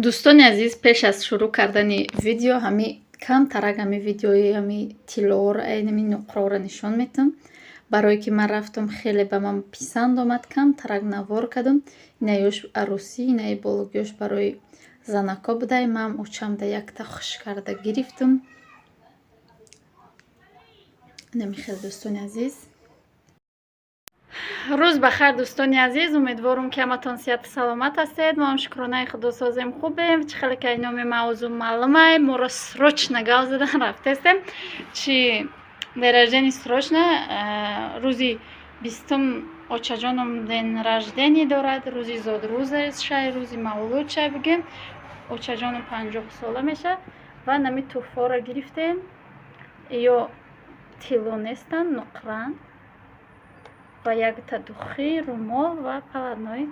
Дӯстони азиз, пеш аз шурӯъ кардани видео ҳами камтарак ҳами видеои ҳами тиллоро, ҳами нуқраро нишон метам. Барое ки ман рафтам, хеле ба ман писанд омад, камтарак навор кардам. Инаёш арӯсӣ, инаи бологиёш барои занако будай. Ман очамда якта хуш карда гирифтам. Инами хел, дӯстони азиз. Рӯз ба хайр, дӯстони азиз. Умедворум, ки ҳаматон сиҳату саломат ҳастед. Мо ҳам, шукронаи худо, созем, хубем. Чӣ хеле ки номи мавзӯъ маълумай, моро срочно гав задан рафтестем. Чи день рождения срочно, рӯзи 20-ум очаҷоном день рождения дорад, рӯзи зодрӯзашай, рӯзи мавлудшай бигем. Очаҷоном 50 сола мешавад ва нами туҳфаро гирифтем. Ё тилло нестанд, нуқранд ва якта духи, румол ва платной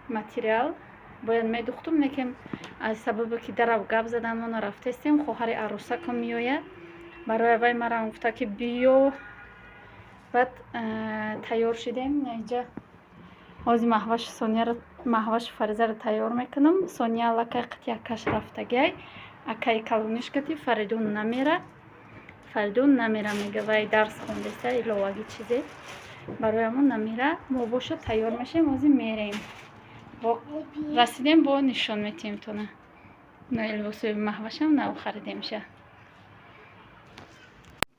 материал бояд медухтум, лекин аз сабабе ки дарав гап задан мо нарафтестем. Хоҳари арӯсакам меояд, барои вай марам гуфта, ки биё. Баъд тайёр шидем. Инҷа ҳози Маҳвашу Сонияро, Маҳвашу Фаризаро тайёр мекунам. Сония аллакай қити акаш рафтагиай, акаи калониш кати. Фаридун намера, Фаридун намера, мега вай дарс хондеста, иловагӣ чизе, барои ҳамон намера. Мо боша тайёр мешавем, ҳозир мерем. Расидем, бо нишон метиҳем тона. На, либосои Маҳвашам нав харидемша.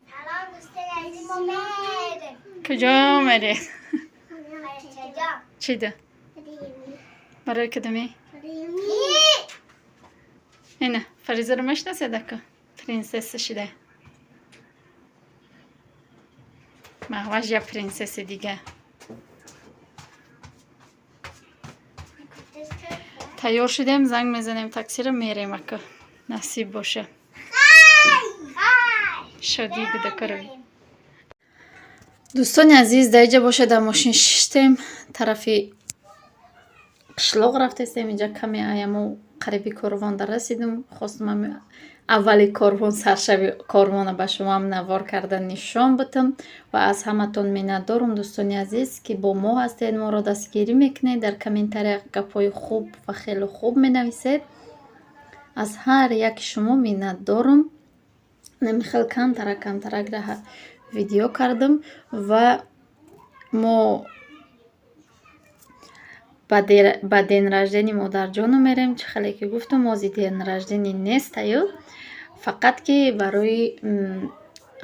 Салом, дӯстони азиз, мо мерем. Куҷо меред? Чаҷон. Чида, барои кадоме? Ина Фаризаро мешинасед, ака принсесса шида. Маҳваш я принсесси дига. Тайёр шудем, занг мезанем таксиро, мерем, ака насиб боша. Шодӣ гудакаро. Дӯстони азиз, дар иҷа боша, дар мошин шиштем, тарафи қишлоқ рафтестем. Инҷа каме аямо қариби корвон дарасидем. Хостум ами аввали корвон, саршави корвона ба шумоам навор карда нишон бутам ва аз ҳаматон миннатдорум, дӯстони азиз, ки бо мо ҳастед, моро дастгирӣ мекунед, дар комментария гапҳои хуб ва хеле хуб менависед. Аз ҳар яки шумо миннатдорум. Намихел камтарак камтарак раҳа видео кардам ва мо ба день рождения модарҷону мерем. Чӣ хеле ки гуфтам, ози день рождения нестаю, фақат ки барои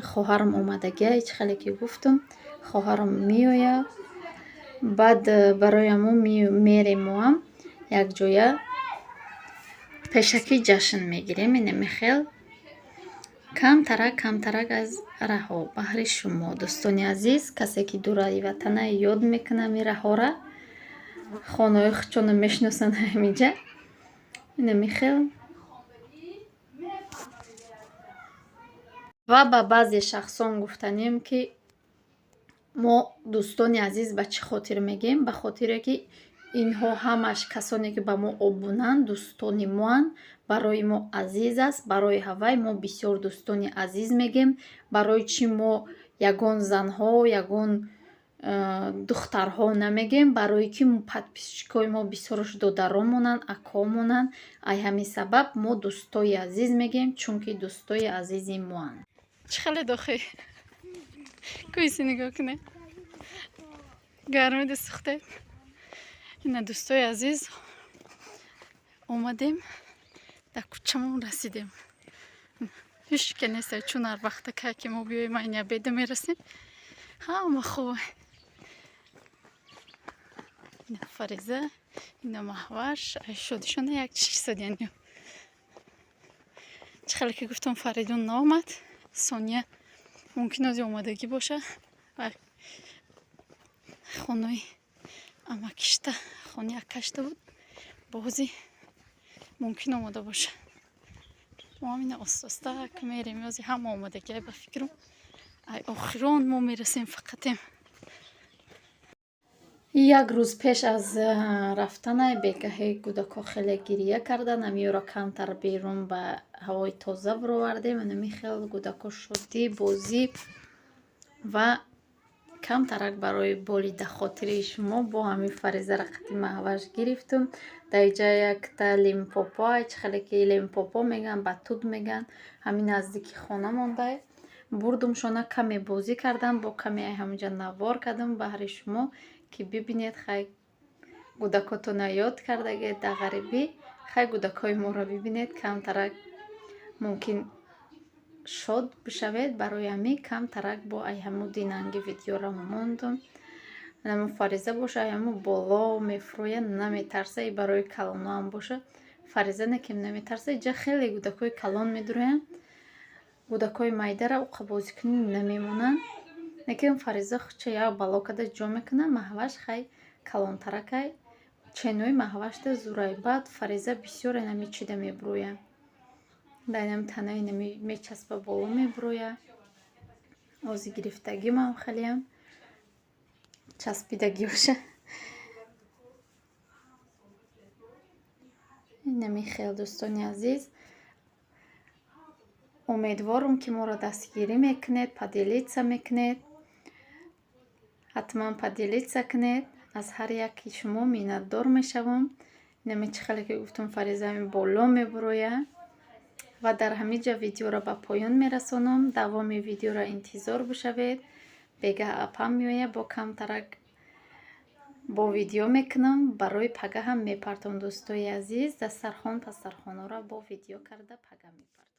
хоҳарам омадагиай. Чӣ хеле ки гуфтам, хоҳарам меояд, баъд барои ҳамон мерем, моам якҷоя пешакӣ ҷашн мегирем. Инамихел камтарак камтарак аз раҳо баҳри шумо, дӯстони азиз. Касе ки дураи ватана, ёд мекунам ин раҳора, хонаҳои худшонро мешиносанд ҳаминҷа. Инамихел. Ва ба баъзе шахсон гуфтанем, ки мо, дӯстони азиз, ба чӣ хотир мегӯем? Ба хотире ки инҳо ҳамаш касоне ки ба мо обунанд, дӯстони моанд, барои мо азиз аст. Барои ҳавай мо бисёр дӯстони азиз мегӯем. Барои чӣ мо ягон занҳо, ягон духтарҳо намегӯем? Барое ки подписчикои мо бисёраш додаромонанд, акомонанд. Ай ҳамин сабаб мо дӯстои азиз мегӯем, чунки дӯстои азизи моанд. Чӣ хеле дохӣ кӯиси, нигоҳ кунед, гармида сӯхтед. Ина, дӯстои азиз, омадем, дар кӯчамон расидем. Ҳеч ке нест, чун ҳар вақта кай ки мо биёем, айни обеда мерасем, ҳама хуб. Ина Фариза, ина Маҳваш, ай шодишона як чиш содиян. Чӣ хеле ки гуфтам, Фаридун наомад. Сония мумкин ози омадагӣ боша ва хонаи амакишта, хонаи акашта буд, бози мумкин омода боша. Мо ҳам ина оста-оста мерем. Ози ҳама омадагиай, ба фикрам, ай охирон мо мерасем фақатем. Як рӯз пеш аз рафтанай бегаҳи кӯдакҳо хеле гирия карданд. Ҳамиёро камтар берун ба ҳавои тоза баровардем. Анами хел кӯдакҳо шодӣ, бозӣ ва камтарак барои болида хотири шумо бо ҳамин Фаризара қати Маҳваш гирифтум. Дар инҷа якта Лимпопо, чӣ хеле ки Лимпопо мегӯянд, батут мегӯянд, ҳамин наздики хона мондай. Бурдумшона, каме бозӣ кардам, бо каме ҳаминҷа навор кардам баҳри шумо, ки бибинед. Хай, кӯдакотона ёд кардагед дар ғарибӣ. Хай, кӯдакҳои моро бибинед, камтарак мумкин шод бишавед. Барои ҳамин камтарак бо ай ҳамун динанги видеоро мондум. Ҳамун Фариза боша, ай ҳамун боло мефурӯяд, наметарса. И барои калоноам боша, Фариза некем наметарса. Иҷа хеле кӯдакҳои калон медуроянд, кӯдакҳои майдара уқа бозикунӣ намемонанд. Лекин Фариза худша як бало карда ҷо мекунад. Маҳваш хай калонтаракай, ченои Маҳвашда зурай. Баъд Фариза бисёр инами чида мебурӯяд, дар инами танаи инами мечаспа, боло мебурӯяд. Ози гирифтагимам хелеам часпидагиоша. Инами хел, дӯстони азиз, умедворум, ки моро дастгирӣ мекунед, поделиться мекунед, ҳатман поделиться кунед. Аз ҳар яки шумо миннатдор мешавам. Инами чӣ хеле ки гуфтум, Фариза ҳамин боло мебурояд. Ва дар ҳамин ҷо видеоро ба поён мерасонам. Давоми видеоро интизор бишавед. Бегаҳ апам меояд, бо камтарак бо видео мекунам, барои пагаҳам мепартом. Дӯстои азиз, дастархон пастархонаро бо видео карда пага мепартом.